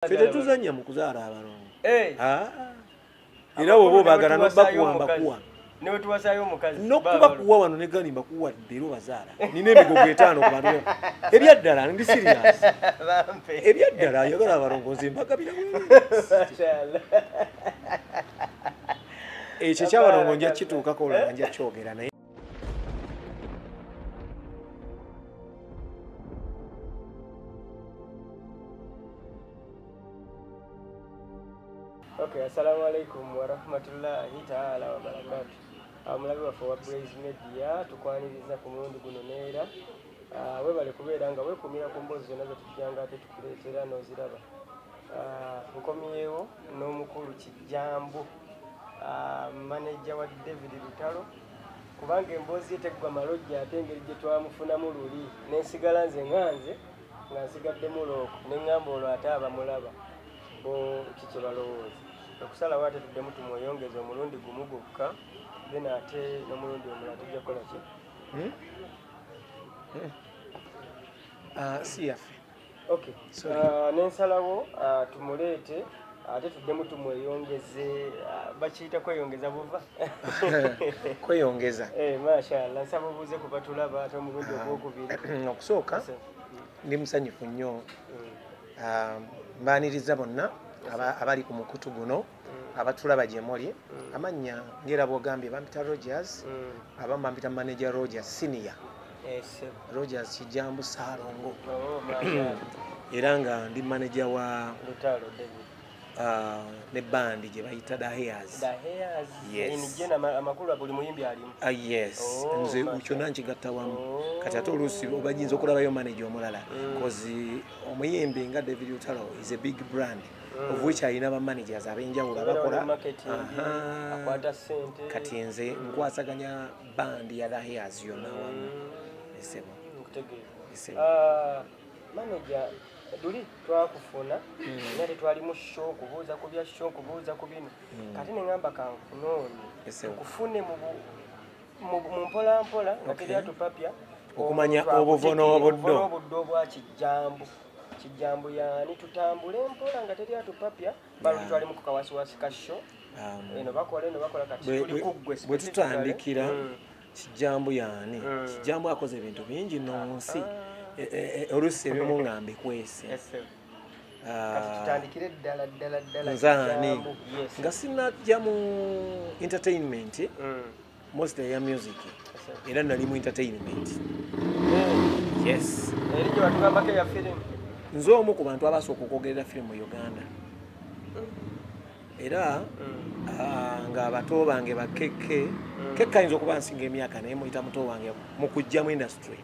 Ffe tetuzannya mu kuzaala abalongo. Era bw'oba obaagala n'obbakuwa mbakuwa. Ne wetuwasaayo omukazi. N'okubakuwa wano ne gani mbakuwadde era obazaala. Nina emigogo etaano ku bantu. Ebyaddala ndi serious. Ebyaddala ayagala abalongo nze mbagabira bwereere. Ekyo eky'abalongo nja kituukako olulala nja kyogera naye. Okay, assalamu alaikum wa rahmatullahi ta'ala wa barakatuh. Omulabi waffe wa Praise Media tukwaniriza ku mulundi guno neera. Webale kubeera nga weekumira ku mboozi zonna ze tujjanga ate tukuleetera n'oziraba. Nkomyewo n'omukulu Kijjambu, manager wa David Lutalo, kubanga emboozi ye teggwa malojja ate engeri gye twamufunamu luli nensigala nze nga nze nga nsigaddemu looko ne ŋŋamba olwo ate abamulaba bo kiki balowooza. Okusalawo ate tuddemu tumweyongeze omulundi gumu gwokka, then ate n'omulundi omulala tujja kukola ki? Si yaffe. Okay. Nensalawo tumuleete ate tuddemu tumweyongeze, bakiyita kweyongeza buva. Kweyongeza. Mashallah, nsaba obuuze ku batulaba ate omulundi ogwokubiri. Okusooka ndi musanyufu nnyo. Mbaniriza bonna abali ku mukutu guno abatulaba gye muli. Amannya ngera bw'ogambye bampita Rogers, abamu bampita manager Rogers senior. Rogers Kijjambu Ssaalongo. Era nga ndi manager wa Lutalo David ne bandi gye bayita The Hairs. The Hairs. Yes. Amakulu buli muyimbi alimu. Yes. Nze kyonna nkigatta wamu. Kati ate oluusi obayinza okulabayo manager omulala. Cause omuyimbi nga David Lutalo is a big brand. Of which alina ba managers ab'enjawulo abakola akwata ssente. Kati nze nkwasaganya bandi ya The Hairs yonna wamu. Esebo. Nkutegeera. Manager luli twakufuna naye tetwali mu show kubuuza ku bya show kubuuza ku bino. Kati ne ŋŋamba kankunoonye nkufune mu mpola mpola nga teri atupapya okumanya obuvo n'obuddo. Obuddo bwa Kijjambu. Kijjambu yaani tutambule mpola nga teri atupapya baluli twali mu kawasiwasi ka show. Eno bakola kati tuli kuggwe. Bwe tutandikira Kijjambu yaani Kijjambu akoze ebintu bingi nno mu nsi. Oluusi ebimu nga mbikwese. Kati tutandikire ddala ddala ddala. Nzaani nga sinnajja mu entertainment, mostly ya music, era nali mu entertainment. Yes. Eri gye batugambako eya firimu. Nze omu ku bantu abasooka okwogerera firimu mu Uganda. Era ng'abato bange ba Keke, Keke ayinza okuba nsinga emyaka naye muyita muto wange mu kujja mu industry.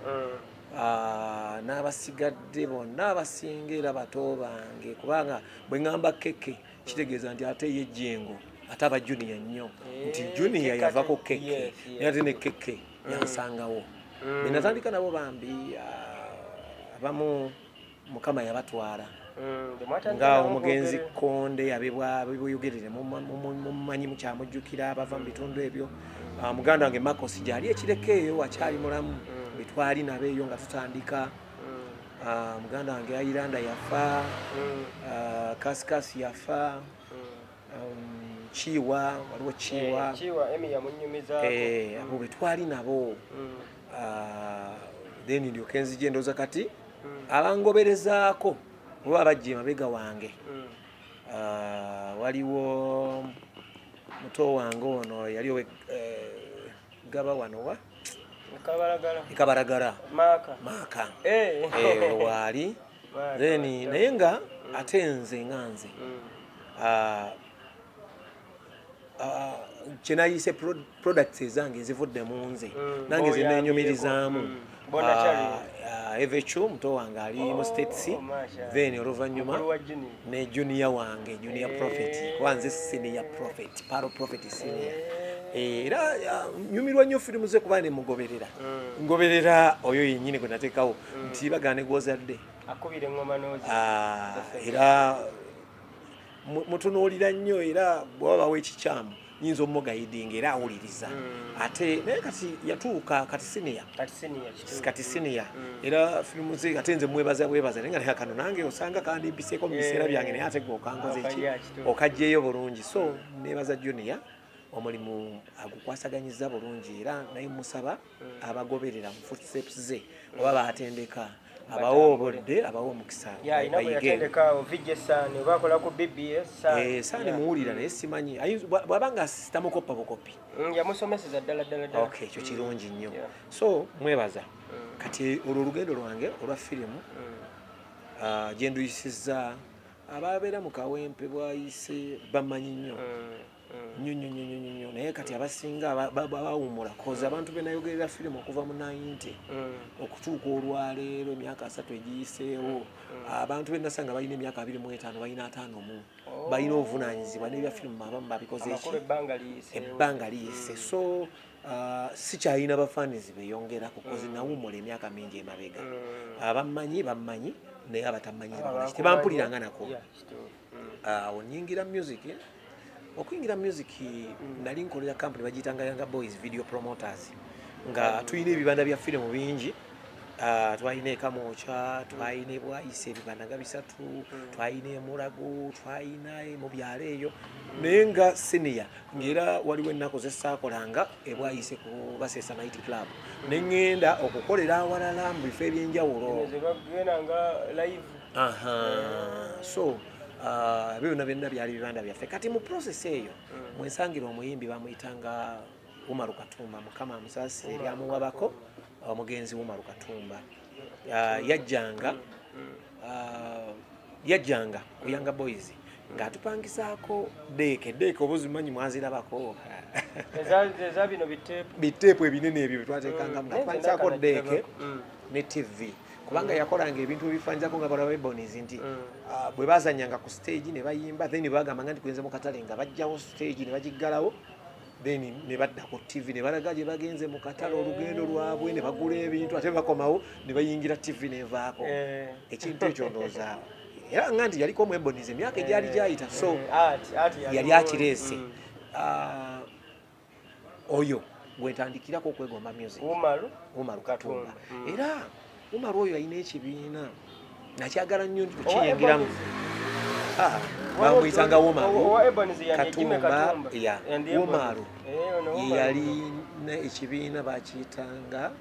N'abasigadde bonna abasinga era bato bange, kubanga bwe ŋŋamba Keke kitegeeza nti ate ye Jjengo ate aba junior nnyo, nti junior yavako Keke naye ate ne Keke yansangawo. Be natandika nabo bambi abamu Mukama yabatwala nga omugenzi Konde abibwugerere mumanyi mukyamujjukira abava mu bitundu ebyo. Muganda wange Marcos gyali ekireko eyo akyali mulamu, betwali nabo eyo nga tutandika. Muganda wange Airanda yafa, Kasikasi yafa, Chiwa, waliwo Chiwa. Chiwa Emi yamunyumizaako. Abo betwali nabo. Then ndyoke nzije ndowooza kati abangoberezaako oba abajja emabega wange. Waliwo muto wange ono yali owe Gaba wano wa Kabalagala. Maaka. Waali. Then naye nga ate nze nga nze kye nayise products ezange ezivudde mu nze nange ze neenyumirizaamu. Evechu muto wange ali mu States, then oluvannyuma ne junior wange, junior prophet, kuba nze senior prophet, paro prophet senior. Era nyumirwa nnyo firimu ze kuba ne mugoberera. Ngoberera oyo yennyini gwe nateekawo nti bagaane gw'ozadde. Akubira eŋŋoma n'ozi. Era mutunuulira nnyo era bw'oba bawa ekikyamu nyinza omugayidinga era awuliriza. Ate naye kati yatuuka kati senior. Kati senior. Era firimu ze ate nze mwebaza bwebaza naye nga kano nange osanga kandi mpiseeko mu biseera byange naye ate gwe okankoze ki okajjeeyo bulungi. So nebaza Junior omulimu agukwasaganyiza bulungi era naye musaba abagoberera mu footsteps ze oba batendeka abawo obudde abawo omukisa bayige. Bakola ku BBS Sani muwulira naye simanyi bw'abanga sitamukopa bukopi yamusomeseza ddala ddala ddala. Okay, ekyo kirungi nnyo. So mwebaza kati olwo olugendo lwange olwa firimu gye nduyisizza ababeera mu Kawempe bwayise bamanyi nnyo nnyo nnyo nnyo nnyo naye kati abasinga bawummula koza abantu be nayogerera firimu okuva mu 90 okutuuka olwaleero emyaka 3 egiyiseewo abantu be nasanga balina emyaka 25 balina 50 balina obuvunaanyizibwa n'ebya firimu abamu babikoze eki ebbanga liyise. So sikyalina bafaanizi beeyongerako kozi nawummula emyaka mingi emabega. Abammanyi bammanyi naye abatamanyi tebampuliranga nako. Awo nnyingira music. Okuyingira music nali nkolera company bagiyitanga Younger Boys Video Promoters nga tulina ebibanda bya firimu bingi. Twalina e Kamwokya, twalina e Bwaise ebibanda nga 3, twalina e Mulago, twalina mu byalo eyo naye nga senior ng'era waliwo ennaku ze saakolanga e Bwaise ku Basesa Night Club ne ŋŋenda okukolera awalala mu bifo ebyenjawulo. So byonna byonna byali bibanda byaffe. Kati mu process eyo mwensangira omuyimbi bamuyitanga Umaru Katumba, Mukama amusaasire ebyamuwabako omugenzi Umaru Katumba. Yajjanga ku Younger Boys ng'atupangisaako deeke oba ozimanyi mwazirabako eza bino biteepu ebinene ebyo byetwateekangamu ng'atupangisaako deeke ne TV kubanga yakolanga ebintu ebifaananako nga balaba Ebonies nti bwe bazannyanga ku stage ne bayimba then bagambanga nti kugenze mu katale nga bajjawo stage ne bagiggalawo then ne badda ku TV ne balaga gye bagenze mu katale olugendo lwabwe ne bagula ebintu ate bakomawo ne bayingira TV n'evaako. Ekintu ekyo ndowooza era nga nti yaliko mu Ebonies emyaka egyali gyayita so yali akireese. Oyo gwe ntandikirako okwegomba music Umaru Katumba. Era Umaru oyo alina ekibiina nakyagala nnyo kukiyingiramu. Bamuyitanga Umaru Katumba. Umaru yalina ekibiina bakiyitanga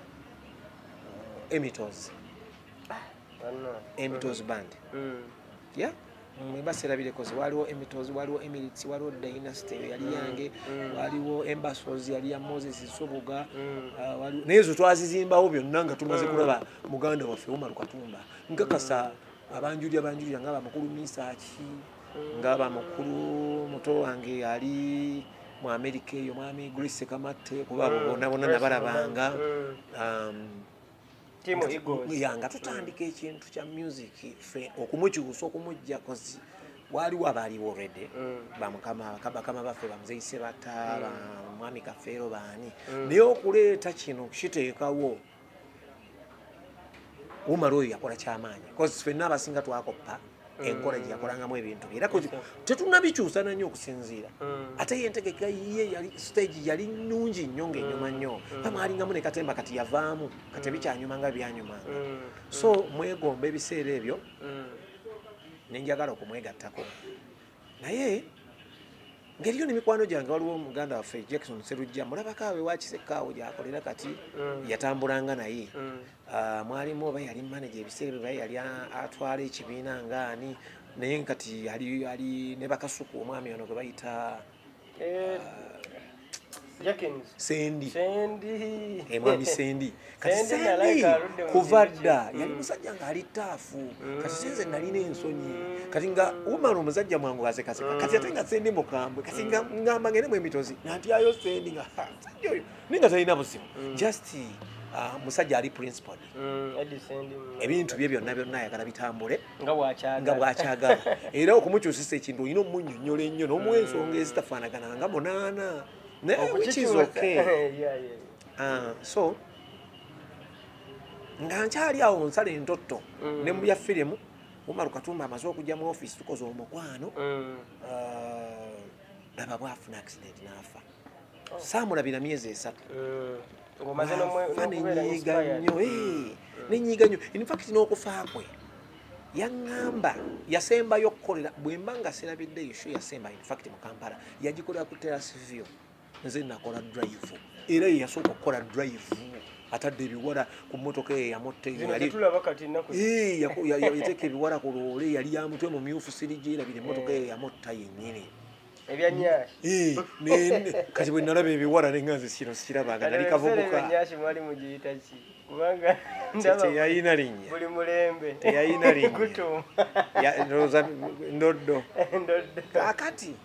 Emitos, Emitos Band. Mwebaserabireko waliwo Emitos, waliwo Emirates, waliwo Dynasty yali yange, waliwo Embassies yali ya Moses Nsubuga, naye ezo twazizimbawo byonna nga tumaze kulaba muganda waffe Umaru Katumba. Nkakasa abanjulira nga bamukulu Misaki, nga bamukulu muto wange ali mu Amerika eyo mwami Grace Kamatte kuba abo bonna bonna nabalabanga. Nga tutandika ekintu kya music ffe okumukyusa okumujja kozi waliwo abaaliwo already bakama baffe bamuzeyi Sebata, bamwami Kafeero baani naye okuleeta kino kiteekawo Umaru oyo yakola kyamaanyi kozi ffenna abasinga twakoppa enkola gye yakolangamu ebintu bye era tetunnabikyusa na nnyo okusinziira. Ate ye entegeka ye yali stage yali nnungi nnyo ng'enyuma nnyo bamwalingamu ne katemba kati yavaamu kati bikyanyuma nga byanyumanga. So mwegomba ebiseera ebyo ne njagala okumwegattako naye ngeriyo n'emikwano gyange waliwo muganda waffe Jackson Serujja mulabako awe wakisekaawo gy'akolera kati yatambulanga naye. Mwalimu oba yali manager ebiseera bye yali atwala ekibiina ngaani naye kati ali ne bakasuku omwami ono gwe bayita Sendi. Mwami Sendi. Kati Sendi kuva dda yali musajja ng'ali taafu. Kati sinze nalina ensonyi. Kati nga Umaru omusajja mwangu asekaseka. Kati ate nga Sendi mukambwe. Kati nga ngamba ngende mu Emitozi. Nantyayo Sendi nga musajja oyo naye nga talina buzibu. Just musajja ali principled. Ebintu bye byonna byonna ayagala bitambule nga bw'akyagala. Era okumukyusisa ekintu olina omunnyonnyola ennyo n'omuwa ensonga ezitafaanagana nga 8. Which is okay. So nga nkyali awo nsala entotto ne mu bya firimu Umaru Katumba amaze okujja mu office tukoze omukwano. Laba bwafuna accident n'afa. Saamulabira myezi 3. Ng'omaze n'okubeera inspired. Nenyiga nnyo. In fact n'okufa kwe yaŋŋamba yasembayo okukolera bwe mba nga serabidde issue yasemba in fact mu Kampala yagikolera ku Terrace View. Nze nakola drive era ye yasooka okukola drive atadde ebiwala ku mmotoka ye yamotta yateeka ebiwala ku loole yali ya mutwe mu myufu sirigyerabira emmotoka ye yamotta yennyini. Ebyanyashi. Kati bwe nalaba ebiwala ne nga nze kino sikirabanga nali kavubuka. Ebyanyashi mwali mugiyita ki? Kubanga teyalina linnya. Buli mulembe. Teyalina linnya. Gutuuma. Ndowooza ndoddo. Ndoddo. Kaakati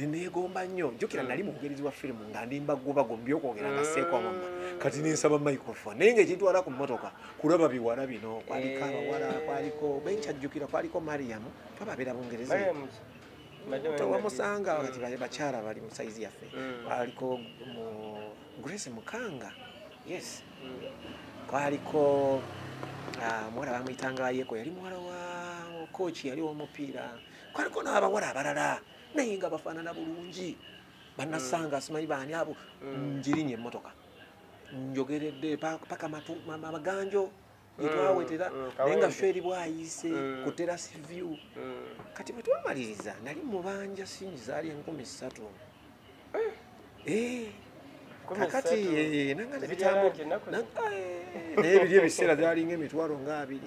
neegomba nnyo. Jjukira nali mukugerezi wa firimu nga ndi mbagobago mu by'okwogera nga seekwamama. Kati ne nsaba microphone naye ng'ekintwala ku mmotoka kulaba biwala bino. Kwaliko abawala, kwaliko benkyajjukira kwaliko Mariam ababeera Bungereza. Wamusanga kati bakyala bali mu sayizi yaffe. Kwaliko Grace Mukanga. Yes. Kwaliko muwala bamuyitanga Yeko yali muwala wa coach yali w'omupiira. Kwaliko n'abawala abalala naye nga bafaanana bulungi. Bannasanga simanyi baani abo. Ngirinye emmotoka. Njogeredde paka maganjo yetwawetera naye nga Sheri bwayise ku Terrace View. Kati bwe twamaliriza nali mubanja singi zaali 3,000. Kakati nanga ebitambo naye biri ebiseera byalinga emitwalo nga 2.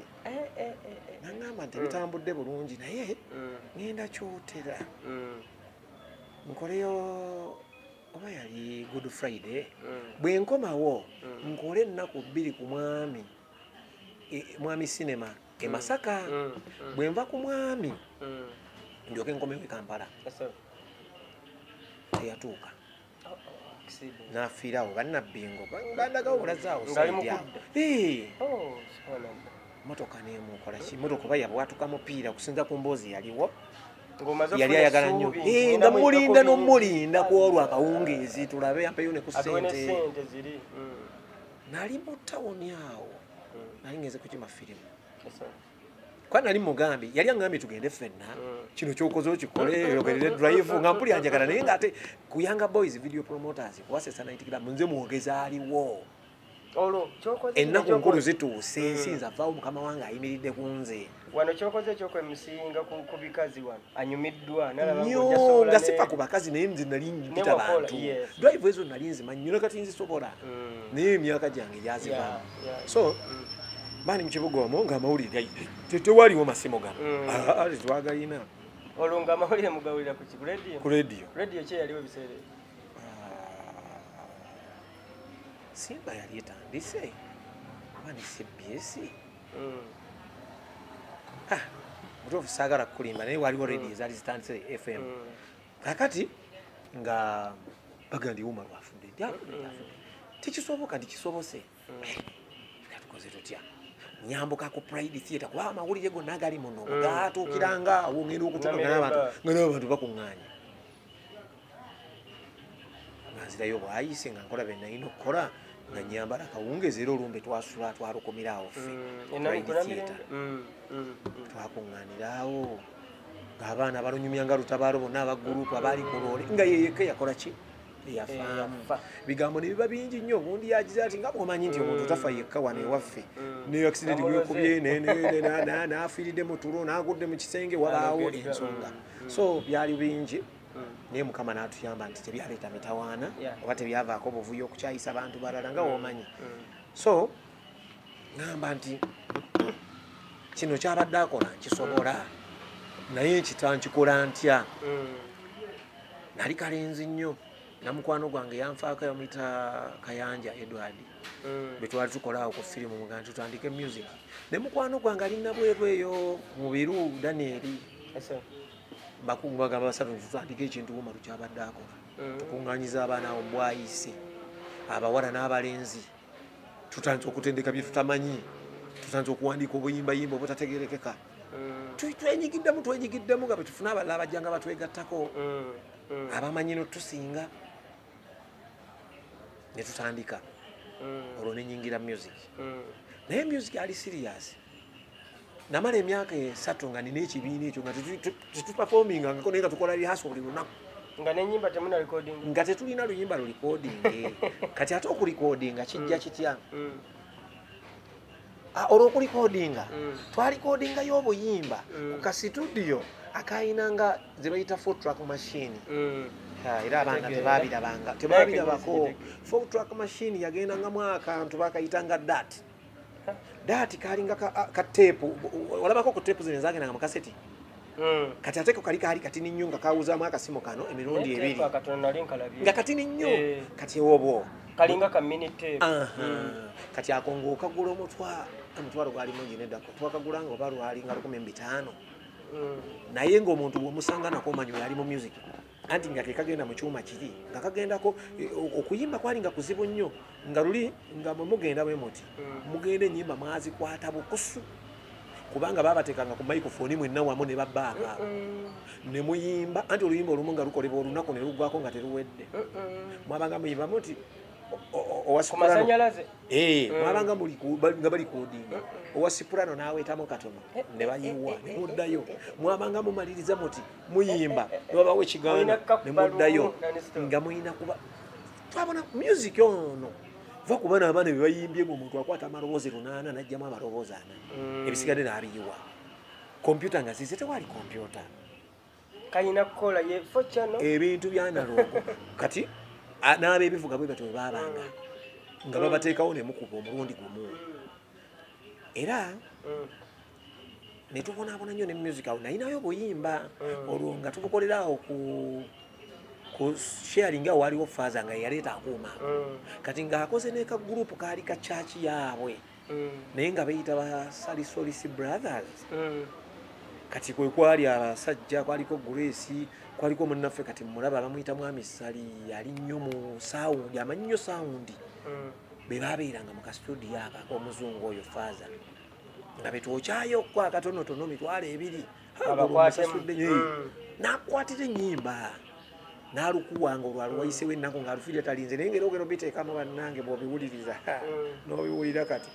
Nangamba nti bitambudde bulungi naye ngenda kyotera. Nkoleyo oba yali Good Friday. Bwe nkomawo nkole ennaku 2 ku mwami mwami cinema e Masaka. Bwe nva ku mwami ndyoke nkomewo e Kampala. Teyatuuka. N'afiirawo bannabbingo bandagawo bulazaawo saidi. Motoka n'emukola ki? Motoka oba yabwatuka mupiira okusinza ku mboozi yaliwo. Yali ayagala nnyo. Nga mulinda n'omulinda ku olwo akawungeezi tulabe ampeyo ne ku ssente. Nali mu tawuni awo. Nali ngeze kukima firimu. Kwa nali mugambi yali angambye tugende ffenna kino ky'okoze okikole yogerere drive nga mpulira njagala naye ng'ate ku Younger Boys video promoters kuwasesa naitikira nze mwogeza aliwo. Ennaku nkulu zituuse nsinza avaawo mukama wange ayimiridde ku nze. Wano kyokoze ekyokwemusinga ku bikazi wano anyumiddwa nalaba nnyo nga sifa ku bakazi naye nze nali mpita bantu. Drive ezo nali nzimanyi nnyo kati nzisobola naye emyaka gyange gyazivaamu. So bani mu kibuga omwo ng'amawulire tewaliwo masimu gano. Tetwagalina. Olwo ng'amawulire mugawulira ku ki? Ku radio? Ku radio. Radio ki eyaliwo ebiseera ebyo? Simba yali etandise oba ne CBS. Mutuufu saagala kukulimba naye waliwo radio ezaali zitandise FM. Kaakati nga bagamba nti Umar afudde, nti afudde, afudde. Tekisoboka nti kisobose. Tukoze tutya? Nyambuka ku Pride Theatre kuba amawulire gonna agali muno gatuukiranga awo ngenda okutuuka nga n'abantu bakuŋŋaanye. Nga nzirayo bwayise nga nkola bye nalina okukola nga nnyambala akawungeezi era olumbe twasula twalukumira awo ffe Pride Theatre. Twakuŋŋaanira awo ng'abaana balunyumya nga lutabaalo bonna aba gurupu abaali ku loole nga ye yekka yakola ki? Eyafaamu. Bigambo ne biba bingi nnyo gundi yagize ati nga bw'omanyi nti omuntu tafa yekka wano ewaffe ne accident gwekubye n'afiiridde mu tulo n'agudde mu kisenge wabaawo ensonga. So byali bingi naye Mukama n'atuyamba nti tebyaleeta mitawaana oba tebyavaako buvuyo okukyayisa abantu balala nga w'omanyi. So ŋŋamba nti kino kyabadde akola nkisobola naye nkikola ntya? Nali kalenzi nnyo. Namukwano gwange yanfaako yamuyita Kayanja Edward. Bwe twali tukola awo ku firimu mugamba tutandike music. Ne mukwano gwange ali Nabweru eyo mu biru Daniel. Bakungu bagamba basatu tutandike ekintu Umar kyabadde akola. Tukuŋŋaanyiza abaana awo bwayise abawala n'abalenzi. Tutandise okutendeka bye tutamanyi. Tutandise okuwandiika obuyimbayimba obutategeerekeka. Twenyigiddemu nga bwe tufuna abalala abajja nga batwegattako. Abamanyi n'otusinga ne tutandika olwo ne nnyingira music. Naye music ali serious. Namala emyaka 3 nga nina ekibiina ekyo nga tetuperforminga ngako naye nga tukola rehearsal buli lunaku. Nga n'ennyimba temuna recording. Nga tetulina luyimba lu recording. Kati ate okurecordinga kijja kitya? Olw'okurecordinga twalikodingayo obuyimba ku kasitudiyo akayinanga ze bayita 4-track machine. Era abaana tebabirabanga, tebabirabako. 4-track machine yagendangamu akantu bakayitanga DAT. DAT kalinga ka tape, olabako ku tape zino ezagendanga mu kaseti. Kati ate ko kali katini nnyo nga kawuzaamu akasimu kano emirundi ebiri. Nga katini nnyo. Kati obwo kalinga ka mini tape. Kati ako ng'okagula omutwalo gwali mungi neddako, twakagula nga oba lwali nga 15,000. Naye ng'omuntu bw'omusanga nako omanyi yali mu music. Anti nga kekagenda mu kyuma kiri nga kagendako okuyimba kwali nga kuzibu nnyo, nga luli nga mwe mugenda bwe muti mugenda ennyimba mwazikwata bukusu, kubanga babateekanga ku microphone mwenna wamu ne babbaaka ne muyimba. Anti oluyimba olumu nga lukolebwa olunaku ne luggwako nga teruwedde. Mwabanga muyimba muti owa soprano, mwabanga nga balikodinga owa soprano n'aweetamu katono ne bayiwa ne muddayo. Mwabanga mumaliriza muti muyimba ne babawa ekigaana ne muddayo nga muyina kuba twabona music ono va ku baana abaana be bayimbye ng'omuntu akwata amaloboozi 8 n'aggyamu amaloboozi 4 ebisigadde n'abiyiwa. Kompyuta nga zize, tewali kompyuta. Kayina kukola ye 4 channel ebintu byanalongo. Kati n'abeebivuga bwe batyo bwe baabanga nga babateekawo ne mukuba omulundi gumu. Era ne tubonaabona nnyo ne music awo, nayinayo obuyimba olwo nga tubukolera awo ku sharing awo waliwo faaza nga yaleeta akuuma. Kati ng'akoze ne ka group kaali ka church yaabwe naye nga beeyita ba Salisolisi Brothers. Kati kwe kwali abasajja, kwaliko Grace, kwaliko munnaffe kati mulaba bamuyita Mwami Sali, yali nnyo mu sound, amanyi nnyo sound. Be baabeeranga mu kasitudiyo ako ak'omuzungu oyo faaza nga betwokyayo ko akatonotono 20,000. N'akwatira ennyimba n'alukuwanga olwo aluwayisewo ennaku ng'alufiirira talinze, naye ng'era ogenda obiteekamu bannange bw'obiwuliriza n'obiwulira. Kati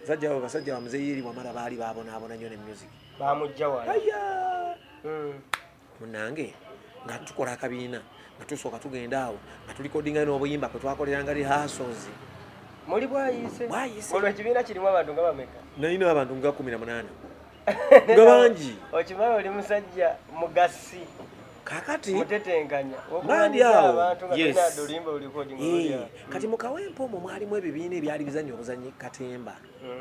basajja ba Muzeeyi Wamala baali baabonaabona nnyo ne music. Bamujja wala. Munnange nga tukola akabiina nga tusooka tugenda awo nga tulikodinga n'obuyimba kwe twakoleranga rehearsals. Muli bwayise. Olwo ekibiina kirimu abantu nga bameka? Nalina abantu nga 18. Nga bangi. Okimanyi oli musajja mugasi. Kakati mutetenkanya bandi awo. Yes. Kati mu Kawempe omwo mwalimu ebibiina ebyali bizannya obuzannyi katemba.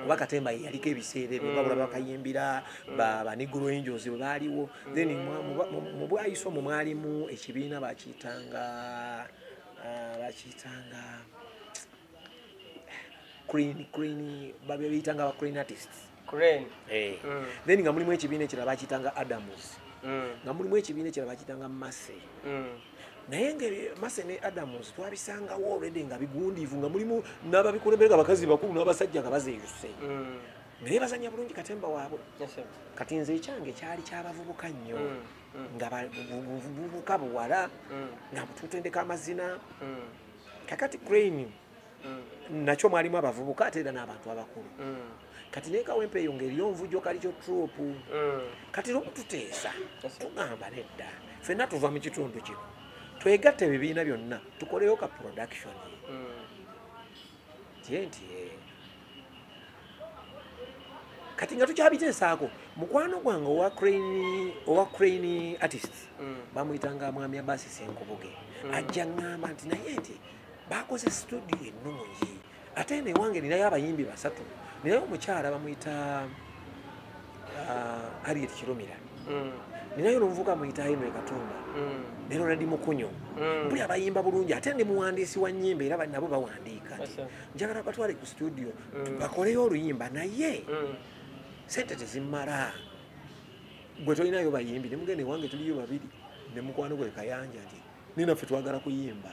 Oba katemba ye yaliko ebiseera ebyo nga bulaba bakayimbira ba Negro Angels bwe baaliwo. Then mu Bwayiso omwo mwalimu ekibiina bakiyitanga Crane, babiyitanga ba Crane artists. Crane. Then nga mulimu ekibiina ekirala bakiyitanga Adams. Nga mulimu ekibiina ekirala bakiyitanga Mase. Naye nga Mase ne Adams twabisangawo already nga bigundiivu, nga mulimu n'ababikulembera abakazi bakulu n'abasajja nga bazeeyuse. Naye bazannya bulungi katemba waabwe. Kati nze ekyange kyali kyabavubuka nnyo, nga bavubuka buwala, nga tutendeka amazina. Kakati Crane nakyo mwalimu abavubuka ate era n'abantu abakulu. Kati naye Kawempe eyo ng'eriyo nvujjo kalikyo troupe. Kati lumu tuteesa tugamba nedda, ffenna tuva mu kitundu kino twegatte ebibiina byonna tukoleyo ka production. Nti kati nga tukyabiteesaako mukwano gwange owa Crane artist bamuyitanga Mwami Abasi Ssenkubuge, ajja ŋŋamba nti naye nti bakoze studio ennungi, ate eno ewange ninayo abayimbi 3. Ninayo omukyala bamuyita Harriet Kirumira, ninayo n'omuvubuka amuyita Henry Katumba, ne Ronald Mukunyo. Buli abayimba bulungi, ate ndi muwandiisi wa nnyimba era nabo bawandiika. Njagala batwale ku studio bakoleyo oluyimba, naye sente tezimmala. Gwe tolinayo bayimbi, ne mugenda ewange tuliyo 2 ne mukwano gwe Kayanja nti ninaffe twagala kuyimba.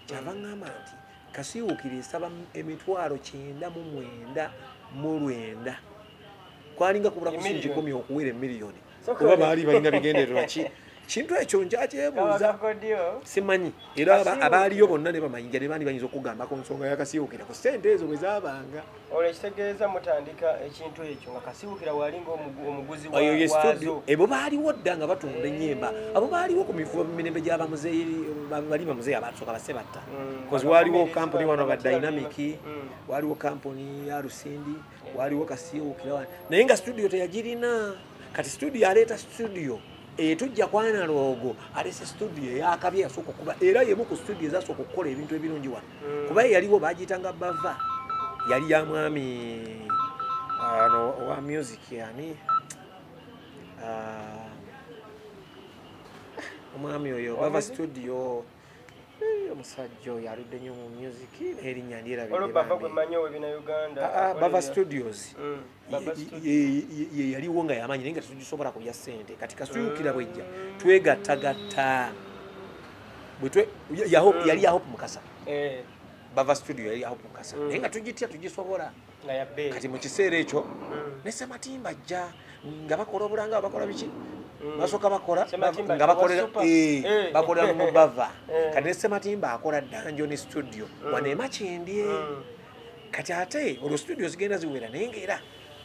Kyava ŋŋamba nti Kasiwukira esaba 999,000. Kwalinga kubula ku shilingi 10 okuwera emiliyoni. Oba baali balina bigendererwa ki? Kintu ekyo njakyebuuza simanyi era abaaliyo bonna ne bamayinja ne bandi bayinza okugamba ku nsonga ya Kasiwukira ku ssente ezo bwe zaabanga. Olwo ekitegeeza mutandika ekintu ekyo nga Kasiwukira walinga omuguzi waazo. Ebo baaliwo dda nga batunda ennyimba. Abo baaliwo ku mirembe gy'abamuzeeyi bali bamuzeeyi abasooka basebatta. Kozi waaliwo kampuni wano ba Dynamic, waaliwo kampuni ya Lusindi, waaliwo Kasiwukira. Naye nga studio teyagirina. Kati studio aleeta studio etujja kwana logo alese studio eyakabye yasooka okuba era yemu ku studio ezasooka okukola ebintu ebirungi wano. Kuba yaliwo bagiyitanga Bava, yali ya mwami ano owa music yani omwami oyo Bava studio omusajja oyo aludde nnyo mu music erinnya ndyerabidde. Bava Studios ye yaliwo nga yamanyi naye nga tetugisobola ku bya ssente. Kati Kasiwukira bwejja twegattagatta yali ya Hope Mukasa. Bava Studio yali ya Hope Mukasa naye nga tugitya tugisobola. Kati mu kiseera ekyo ne Sematimba ajja nga bakola obulanga bakola biki basooka bakola nga bakolera bakolera mu Bava. Kati ne Sematimba akola Dungeon Studio wano e Makindye. Kati ate olwo studio zigenda ziwera naye ng'era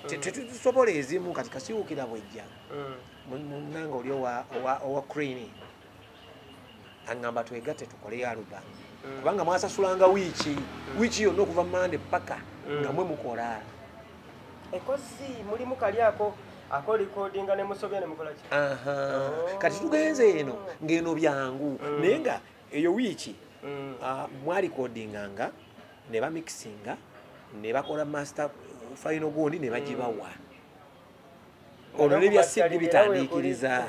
tetusobola ezimu. Kati Kasiwukira bwejja munnange oli owa Crane aŋŋamba twegatte tukoleyo alubamu kubanga mwasasulanga wiiki yonna okuva Mande paka nga mwe mukola. Ekozi mulimu kali ako ako recordinga ne musobya ne mukola ki? Kati tugenze eno ng'eno byangu naye nga eyo wiiki mwalikodinganga ne bamixinga ne bakola master final gundi ne bagibawa. Olwo ne bya CD bitandiikiriza.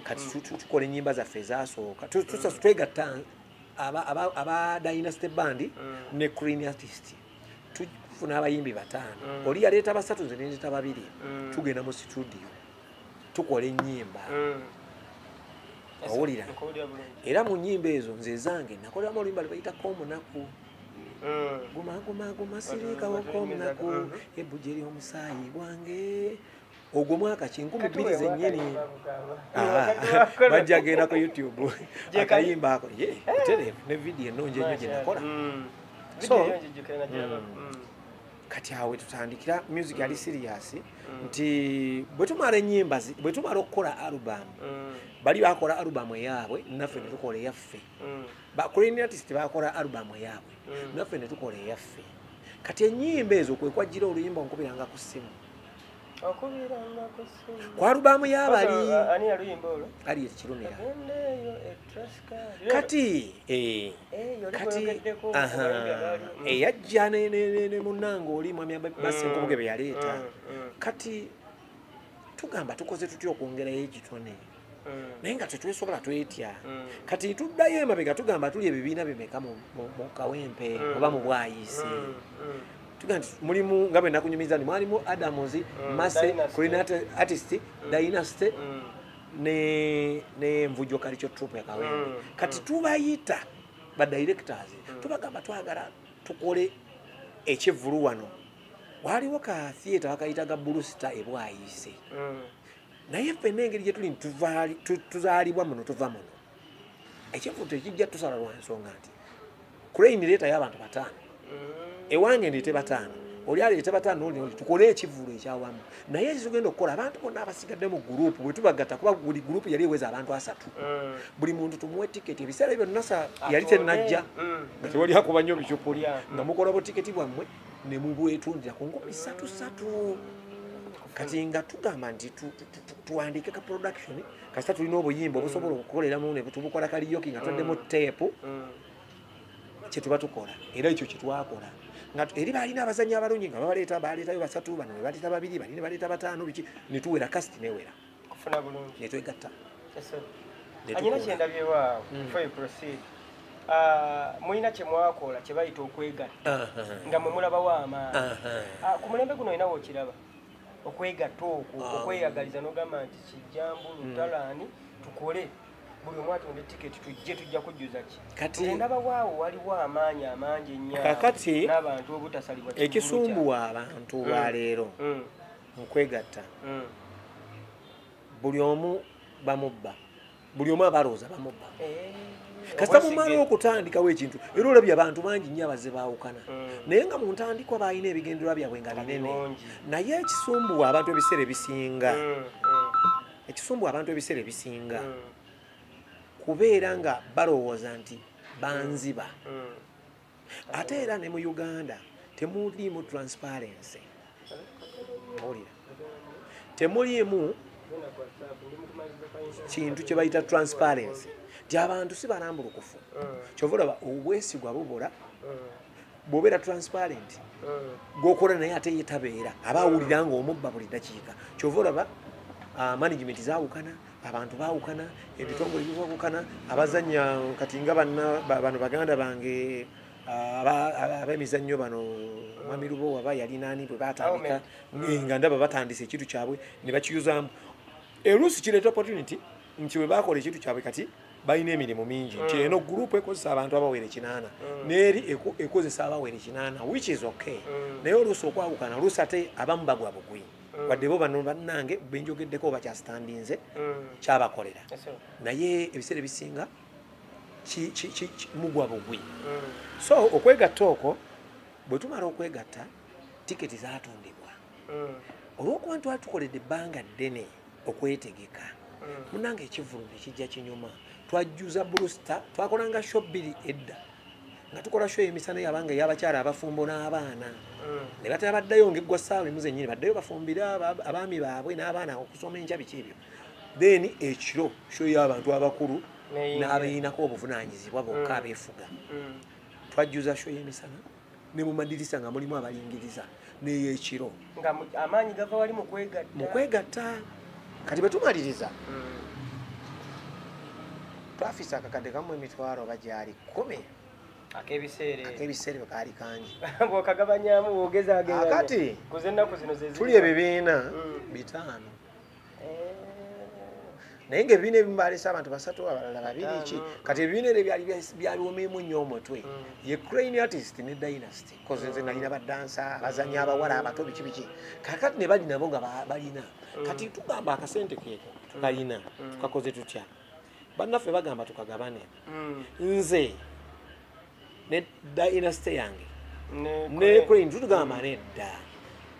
Kati tukola ennyimba zaffe ezasooka twegatta aba Dynasty Band ne Crane Artist tufuna abayimbi 5. Oli yaleeta 3 nze ne ndeeta 2. Tugenda mu studio tukola ennyimba. Owulira era mu nnyimba ezo nze zange nakoleramu oluyimba lwe bayita Komunaku. Guma guma guma sirikawo komunaku ebbujje ery'omusaayi gwange. Ogwo mwaka 2000 zennyini. Bajja genda ku YouTube akayimba ako tereevu ne vidiyo ennungi ennyo gye nakola. So kati awo tutandikira music yali serious nti bwe tumala ennyimba bwe tumala okukola album bali bakola album eyaabwe naffe ne tukola eyaffe. Ba Crane Artist bakola album eyaabwe naffe ne tukola eyaffe. Kati ennyimba ezo kwe kwajjira oluyimba nkubiranga ku ssimu. Ku album y'abali ani yaluyimba olwo? Ali Kirumira. Kati kati eyajja ne munnange oli mwami Basenkubuge be yaleeta. Kati tugamba tukoze tutya okwongerayo ekitone naye nga tetwesobola twetya. Kati tuddayo emabega tugamba tuli ebibiina bimeka mu Kawempe oba mu Bwayisi. Tugamba nti mulimu nga bwe nakunyumiza nti mwalimu Adams, Mase, Crane Artist, Dynasty ne Nvujjo Culture Troupe ya Kawempe. Kati tubayita ba directors tubagamba twagala tukole ekivvulu wano. Waliwo ka theatre bakayitaga Blue Star e Bwayise. Naye ffenna engeri gye tuli tuzaalibwa muno tuva muno ekivvulu tekijja tusala lwa nsonga nti Crane leetayo abantu 5 ewange ndeete 5 oli aleete 5 oli tukole ekivvulu ekyawamu. Naye ekitugenda okukola abantu bonna abasigadde mu gurupu bwe tubagatta kuba buli gurupu yali eweza abantu 3 buli muntu tumuwe tiketi. Ebiseera ebyo NASA yali tennajja nga tewali akuba nnyo bicupuli nga mukola butiketi bwammwe ne mubwetundira ku 3,000. Kati nga tugamba nti tuwandiike ka production kasita tulina obuyimba obusobola okukoleramu ne tubukola karaoke nga tuddemu teepu kye tuba tukola. Era ekyo kye twakola nga eri balina abazannyi abalungi nga babaleeta baleetayo 3 bano ne baleeta 2 bali ne baleeta 5 biki ne tuwera cast newera kufuna bulungi ne twegatta. Anyina kyendabyewo before you proceed mulina kye mwakola kye bayita okwegatta nga mwe mulabawo amaanyi. Ku mulembe guno olinawo okiraba okwegatta okwo okweyagaliza n'ogamba nti Kijjambu Lutalaani tukole buli omu atunde tiketi tujje tujja kujjuza ki. Kati ndaba waawo waliwo amaanyi amangi ennyo kakati n'abantu obutasalibwa ekisumbuwa abantu baleero mu kwegatta buli omu Bamubba. Buli omu abalowooza bamubba. Kasita mumala okutandikawo ekintu era olabye abantu bangi nnyo abazze baawukana. Naye nga mu ntandikwa balina ebigendererwa byabwe nga binene. Naye ekisumbuwa abantu ebiseera ebisinga. Ekisumbuwa abantu ebiseera ebisinga. Kubeera nga balowooza nti banziba. Ate era ne mu Uganda temuliimu transparency. Owulira? Temuliimu kintu kye bayita transparency. Nti abantu si balambulukufu. Kyova olaba obwesigwa bubula, bw'obeera transparent, gw'okola naye ate ye tabeera, aba awulira ng'omubba buli ddakiika. Kyova olaba management zaawukana, abantu baawukana, ebitongole biwawukana, abazannya kati nga bano baganda bange ab'emizannyo bano Mwami Lubowa aba yalina ani bwe batandika, nga ndaba batandise ekintu kyabwe ne bakiyuzaamu. Oluusi kireeta opportunity nti bwe bakola ekintu kyabwe kati balina emirimu mingi nti eno group ekozesa abantu abawera 8 n'eri ekozesa abawera 8, which is okay. Naye oluusi okwawukana, oluusi ate abamu bagwa bugwi. Wadde bo bano bannange benjogeddeko bakyasitandinze kyabakolera. Naye ebiseera ebisinga mugwa bugwi. So okwegatta okwo bwe tumala okwegatta tiketi zaatundibwa. Olw'okuba nti twali tukoledde ebbanga ddene okwetegeka, munnange ekivvulu ne kijja kinyuma. Twajjuza Blue Star, twakolanga show 2 edda nga tukola show emisana yabanga ey'abakyala abafumbo n'abaana. Ne batera baddayo ng'eggwa ssaawa emu zennyini baddayo bafumbire abaami baabwe n'abaana okusoma enkya biki ebyo. Then ekiro show y'abantu abakulu n'abayinako obuvunaanyizibwa bokka abeefuga. Twajjuza show y'emisana ne mu madirisa nga mulimu abalingiriza n'ey'ekiro. Nga amaanyi gava wali mu kwegatta. Mu kwegatta. Kati bwe tumaliriza twafisa akakadde kamu emitwalo oba gyali 10 ak'ebiseera ak'ebiseera kaali kangi. Bw'okagabanyaamu bw'ogezaagezanya. Akati kuze ennaku zino ze ziri tuli ebibiina 5. Naye ng'ebibiina ebimu baleese abantu 3 abalala 2 ki. Kati ebibiina ebyo byali byaliwomeemu nnyo omutwe. Ye Crane Artist ne Dynasty. Koze nze nalina badansa, abazannyi abawala abato biki biki. Kaakati ne bali nabo nga balina. Kati tugamba akasente keeko tukalina, tukakoze tutya? Bannaffe bagamba tukagabane. Nze ne Dynasty yange ne Crane tutugamba nedda.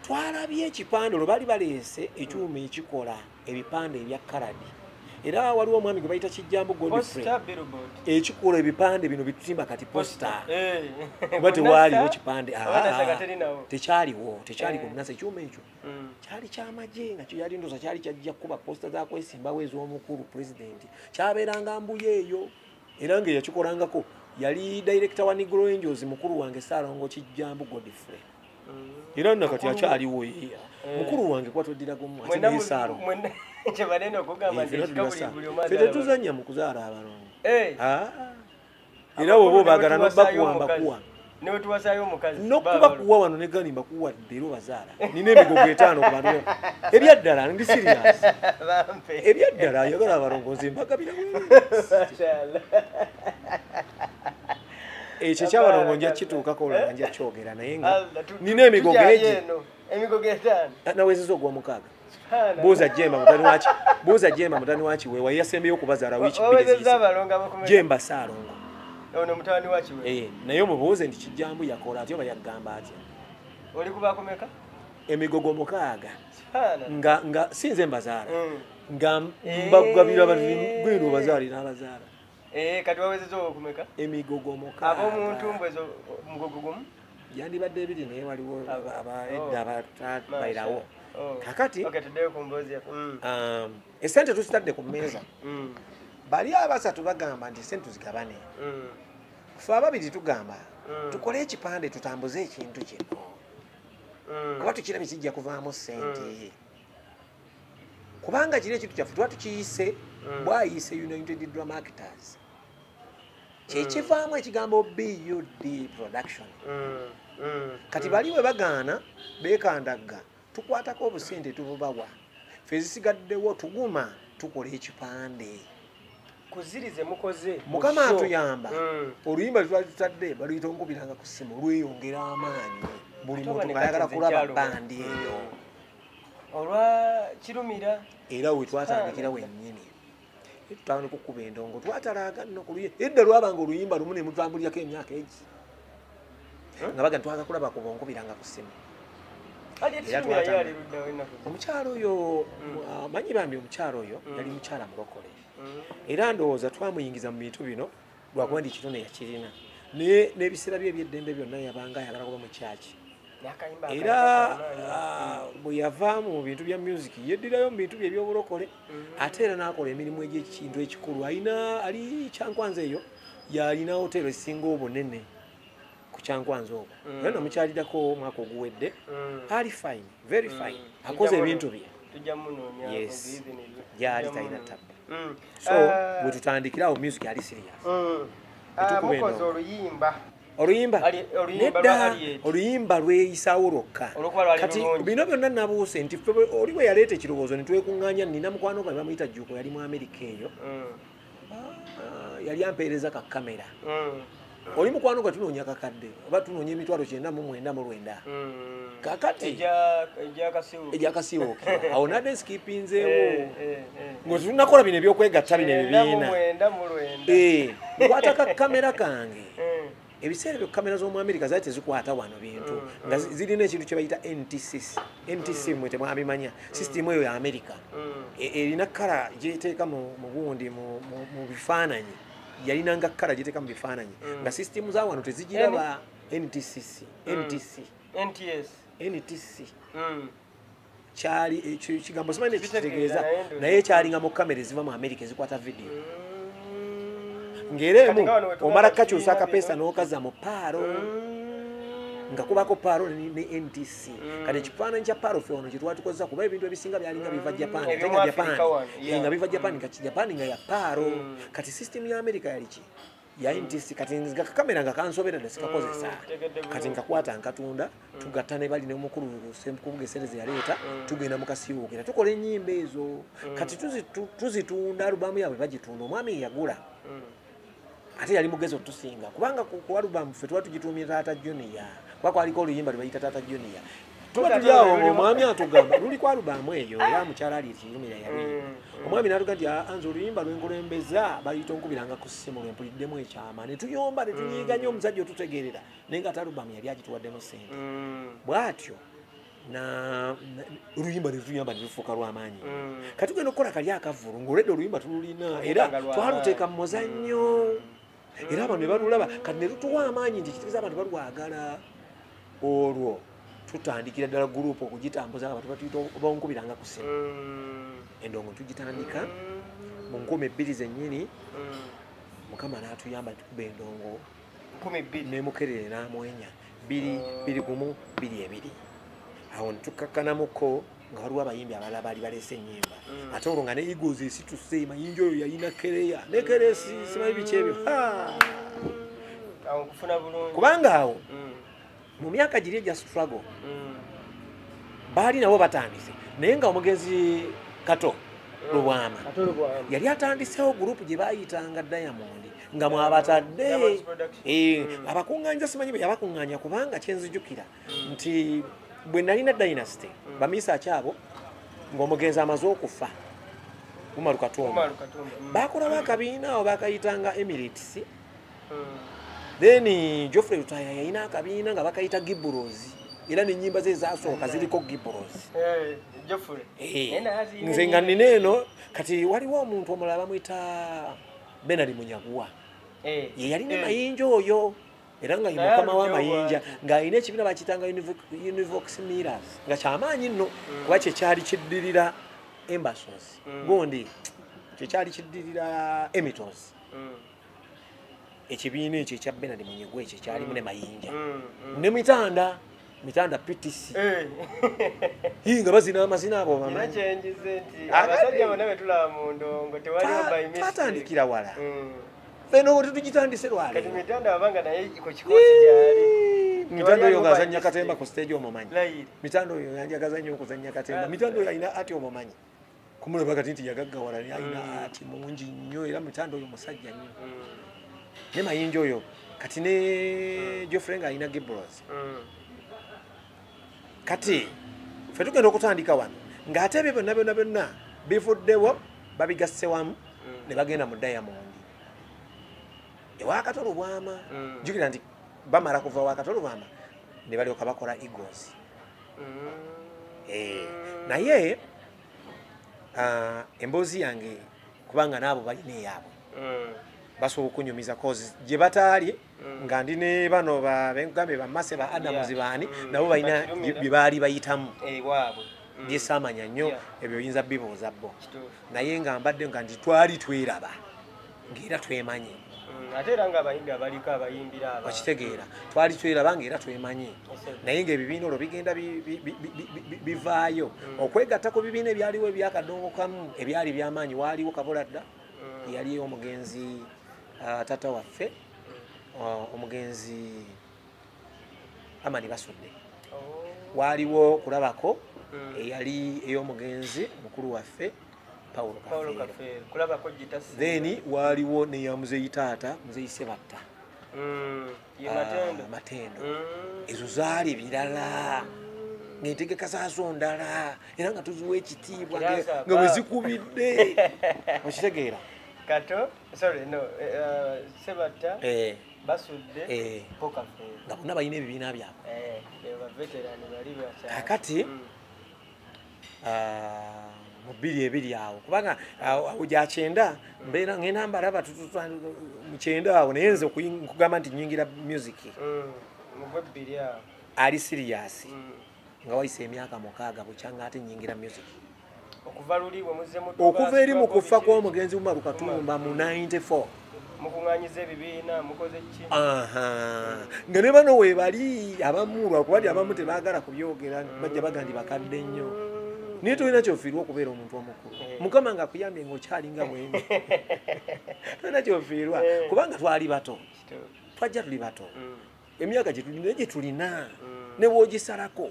Twalabye ekipande olwo baali baleese ekyuma ekikola ebipande ebya kaladi. Era waliwo omwami gwe bayita Kijjambu Godfrey ekikola ebipande bino bitutimba kati posta. Kuba tewaaliwo kipande. Tekyaliwo, tekyali ku Nasa ekyuma ekyo. Kyali kyamagye nga kyali ndowooza kyali kyajja kuba posta za kwesimbawo ez'omukulu pulezidenti. Kyabeeranga Mbuye eyo era nga eyakikolangako yali director wa Negro Angels mukulu wange Ssaalongo Kijjambu Godfrey. Era nno kati akyaliwo ye. Mukulu wange kuba tweddira gumu ate naye Ssaalongo. Ffe tetuzannya mu kuzaala abalongo. Era bw'oba obaagala n'obbakuwa mbakuwa. N'okuba kuwa wano ne gani mbakuwadde era obazaala. Nina emigogo 5 ku bantu. Ebyaddala ndi serious. Ebyaddala ayagala abalongo nze mbagabira bwereere. Ekyo ekyabalongo nja kituukako olwo nja kyogera naye nga nina emigogo egi. Emigogo 5. Nawezezza ogwa 6. Buuza Jemba mutani waki. Buuza Jemba mutani waki wewa yasembyeyo okubazaala wiiki 2 eziyise. Jemba Ssaalongo. Ono mutani waki we. Naye omubuuze nti Kijjambu yakola atya oba yagamba atya. Oli kubakomeka? Emigogo 6. Nga si nze mbazaala. Nga mbagabira abantu gweno obazaali n'abazaala. Kati wawezezza okumeka? Emigogo 6. Ab'omuntu mbwezo omugogo gumu? Yandibadde 2 naye waliwo edda abatabairawo. Kakati esente tuzitadde ku mmeeza. Bali abasatu bagamba nti esente tuzigabane. Ffe ababiri tugamba tukole ekipande tutambuze ekintu kino. Kuba tukirabye kijja kuvaamu ssente. Kubanga kiri ekintu kyaffe tuba tukiyise bwayise United Drama Actors. Kyekivaamu ekigambo BUD production. Kati bali we bagaana beekandagga tukwatako obusente tububawa. Ffe ezisigaddewo tuguma tukola ekipande. Kuzirize mukoze. Mukama atuyamba. Oluyimba lwe twali tutadde baluyita onkubiranga ku ssimu lweyongera amaanyi. Buli muntu ng'ayagala kulaba bandi eyo. Olwa Kirumira. Era we twatandikira wennyini. Tutandika okukuba endongo twatalaaga nno ku luyi edda lwabanga oluyimba lumu ne mutambulirako emyaka egi nga baga ntwaga kulaba ku bonkubiranga ku ssimu. Omukyalo oyo manyi bambi omukyalo oyo yali mukyala mulokole era ndowooza twamuyingiza mu bintu bino lwakuba ndi kitone yakirina naye n'ebiseera bye eby'eddembe byonna yabanga ayagala kuba mu kyaki. Era bwe yava mu bintu bya music yeddirayo mu bintu bye eby'obulokole ate era n'akola emirimu egy'ekintu ekikulu. Alina ali Kyankwanzi eyo yalina hotero esinga obunene ku Kyankwanzi okwo era namukyalirako omwaka oguwedde. Ali fine, very fine, akoze ebintu bye. Yes, gyali talina tabba. So bwe tutandikirawo music ali serious. Mukoze oluyimba oluyimba nedda oluyimba lweyisaawo lwokka. Kati bino byonna nabuuse nti ffe oli bwe yaleeta ekirowoozo ne twekuŋŋaanya. Nina mukwano gwange bamuyita Jjuuko, yali mu Amerika eyo, yali ampeereza ka kamera. Oli mukwano gwe tunoonya kakadde oba tunoonya 999. Kakati egyakasiiwuukira awo nadde nsikipinzeewo nga tunakola bino ebyokwegatta bino ebibiina. Nkwata ka kamera kange. Ebiseera ebyo kamera z'omu Amerika zaali tezikwata wano bintu nga zirina ekintu kye bayita NTC. NTC mwe temwabimanya, sisitimu eyo ya Amerika erina kala gyeteeka mu gundi mu bifaananyi, yalinanga kala gyeteeka mu bifaananyi nga sisitimu za wano tezigiraba. NTCC, NTC, NTS, NTC kyali ekigambo simanyi ekitegeeza, naye kyalinga mu kamera eziva mu Amerika ezikwata vidiyo ng'era emu omala kakyusa akapeesa n'okaza mu PAL nga kubako PAL ne NTC. Kati ekifaananyi kya PAL ffe wano kye twatukozesa kuba ebintu ebisinga byalinga biva Japan, ate nga Japan nga biva Japan, nga Japan nga ya PAL. Kati system ya Amerika yali ki? Ya NTC. Kati nga kamera nga kansobera dda sikakozesa. Kati nkakwata nkatunda tugatta ne bali n'omukulu Ssenkubuge Sereze yaleeta tugenda mu kasiiwuukira tukola ennyimba ezo. Kati tuzitunda alubamu yaabwe bagitunda. Omwami yagula ate yali mugezi otusinga kubanga ku alubamu ffe tuba tugituumye Taata Junior kuba kwaliko oluyimba lwe bayita Taata Junior. Tuba tuli awo ng'omwami atugamba luli ku alubamu eyo era mukyala ali ekirumira yaluyimba. Omwami n'atuga nti nze oluyimba lwenkulembeza baluyita onkubiranga ku ssimu lwe mpuliddemu ekyama. Ne tuyomba ne tunyiiga nnyo omusajja otutegeerera naye nga ate alubamu yali agituwaddemu ssente. Bw'atyo oluyimba ne lutuyamba ne lufuuka lw'amaanyi. Kati tugenda okukola kali akavvulu ng'olwedde oluyimba tululina era twaluteeka mu muzannyo era abantu ne balulaba. Kati ne lutuwa amaanyi nti kitegeeza abantu balwagala. Olwo tutandikira ddala gurupu okugitambuza nga abantu batuyita bankubiranga ku ssimu. Endongo tugitandika mu 2000 zennyini. Mukama n'atuyamba tukuba endongo 2000 ne Mukerere n'amwenya 2 2 1 2 2. Awo ne tukakkanamuko nga waliwo abayimbi abalala baali baleese ennyimba ate olwo nga ne Eagles esituse Mayinja oyo yalina kereya ne keresi simanyi biki ebyo. Awo nkufuna bulungi kubanga awo mu myaka giri egya struggle baali nabo batandise naye nga omugenzi Kato Lubwama yali atandisewo gurupu gye baayitanga Diamond nga mwabatadde abakuŋŋaanyiza simanyi bwe yabakuŋŋaanya kubanga kyenzijukira nti bwe nalina Dynasty bamiisa akyabo ng'omugenzi amaze okufa Umaru Katumba baakolawo akabiina awo bakayitanga Emirates. Then Geoffrey Lutaaya yalina akabiina nga bakayita Gibros era n'ennyimba ze ezasooka ziriko Gibros. Nze nga nina eno. Kati waliwo omuntu omulala bamuyita Bernard Munyaguwa ye yalina Mayinja oyo era nga ye mukama w'amayinja ng'alina ekibiina bakiyitanga Univox Mirrors nga kyamaanyi nno kuba kyekyali kiddirira Embassies gundi kyekyali kiddirira Emitos. Ekibiina ekyo ekya Bernard Munyegwa ekyo kyalimu ne Mayinja ne Mitanda Mitanda PTC nga bazina amazina abo bamanyi. Kyenjize nti abasajja bonna be tulaba mu ndongo tewaliwo by mistake. Twatandikira wala ffe tugitandise lwaleero. Kati Mitanda abanga naye ku kikosi gyali. Mitanda oyo ng'azannya katemba ku stage omumanyi. Mitanda oyo yanjagaza nnyo okuzannya katemba. Mitanda oyo alina ati omumanyi. Kumulaba kati nti yagaggawala naye alina ati mungi nnyo era Mitanda oyo musajja nnyo. Ne Mayinja oyo kati ne Geoffrey ng'alina Gibros. Kati ffe tugenda okutandika wano ng'ate ebyo byonna byonna byonna bivuddewo babigasse wamu. Ne bagenda mu Diamond ewa Kato Lubwama. Jjukira nti bamala kuva wa Kato Lubwama ne balyoka bakola Eagles. Naye emboozi yange kubanga naabo balina eyaabwe basobola okunyumiza cause gye bataali nga ndi ne bano bengambe bamase ba Adams baani nabo balina bye baali bayitamu byesaamanya nnyo ebyo oyinza bibuuza bo, naye nga mbadde nga nti twali tweraba ng'era twemanye. Ate era ng'abayimbi abaliko abayimbira abantu okitegeera, twali tweraba ng'era twemanye, naye ng'ebibiina olwo bigenda bivaayo okwegatta ku bibiina ebyaliwo ebyakadongokamu ebyali byamaanyi. Waaliwo Kabuladda yali omugenzi tata waffe omugenzi Amani Basudde, waaliwo Kulabako eyali ey'omugenzi mukulu waffe Paulo Kafeero, then waaliwo neya Muzeeyi taata Muzeeyi Sebatta Matendo. Ezo zaali birala ng'entegeka zaazo ndala era nga tuziwa ekitiibwa nga bwe zikubidde okitegeera. Kato, sorry, no, Sebatta, Basudde, Paul Kafeero nga bonna balina ebibiina byabwe. Kakati mu 2002 awo kubanga awo gya 90 mbeera ngenda mbalaba mu 90 awo, naye nze nkugamba nti nnyingira music ali serious nga wayise emyaka 6 bukyanga ate nnyingira music okuva eri mu kufa kw'omugenzi Umaru Katumba mu 94. Mukuŋŋaanyiza ebibiina mukoze ki? Nga ne bano we bali abamu lwakuba nti abamu tebaagala kubyogera bajja baga nti bakadde nnyo, naye tolina kyofiirwa okubeera omuntu omukulu. Mukama nga akuyambye ng'okyalinga mwene tolina kyofiirwa kubanga twali bato, twajja tuli bato, emyaka gye tulina ne bw'ogisalako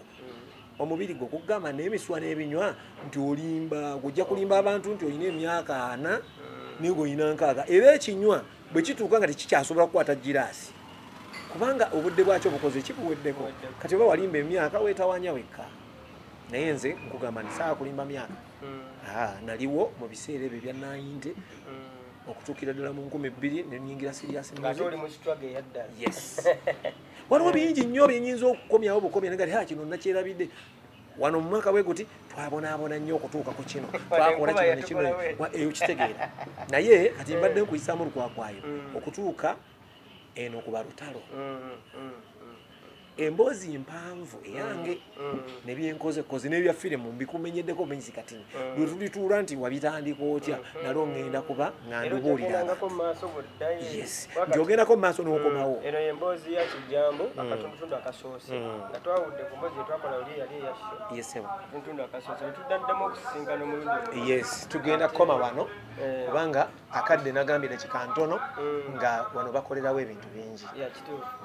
omubiri gwo kugamba n'emiswa n'ebinywa nti olimba, ojja kulimba abantu nti olina emyaka 40 naye ng'olina 60, era ekinywa bwe kituuka nga tekikyasobola kukwata giraasi kubanga obudde bwakyo bukoze kibuweddeko. Kati oba walimba emyaka weetawanya wekka, naye nze nkugamba nti saawa kulimba myaka. Naliwo mu biseera ebyo ebya 90 okutuukira ddala mu 2000 ne nnyingira serious music. Yes. Waliwo bingi nnyo byenyinza okukomyawo bukomya naye nga kino nakyerabidde. Wano mu mwaka bwe guti twabonaabona nnyo okutuuka ku kino, twakola kino ne kino, eyo kitegeera. Naye kati mbadde nkuyisaamu lukwakwayo okutuuka eno ku Balutalo. Emboozi mpanvu eyange nebyenkoze n'ebya firimu mbikumenyeddeko menzi kati lwe tulituula nti wabitandika otya nalwo ngenda kuba nga ndubuulira. Yes, nti ogendako mu maaso n'okomawo. Eno y'emboozi ya Kijambo akatundutundu akasoose nga twawudde ku mboozi gye twakola luli yali eya show. Yes, sebo. Akatundutundu akasoose ne tuddamu okusisinkana omulundi. Yes, tugenda kukoma wano kubanga akadde nagambye dakika ntono nga wano bakolerawo ebintu bingi. Ya kituufu.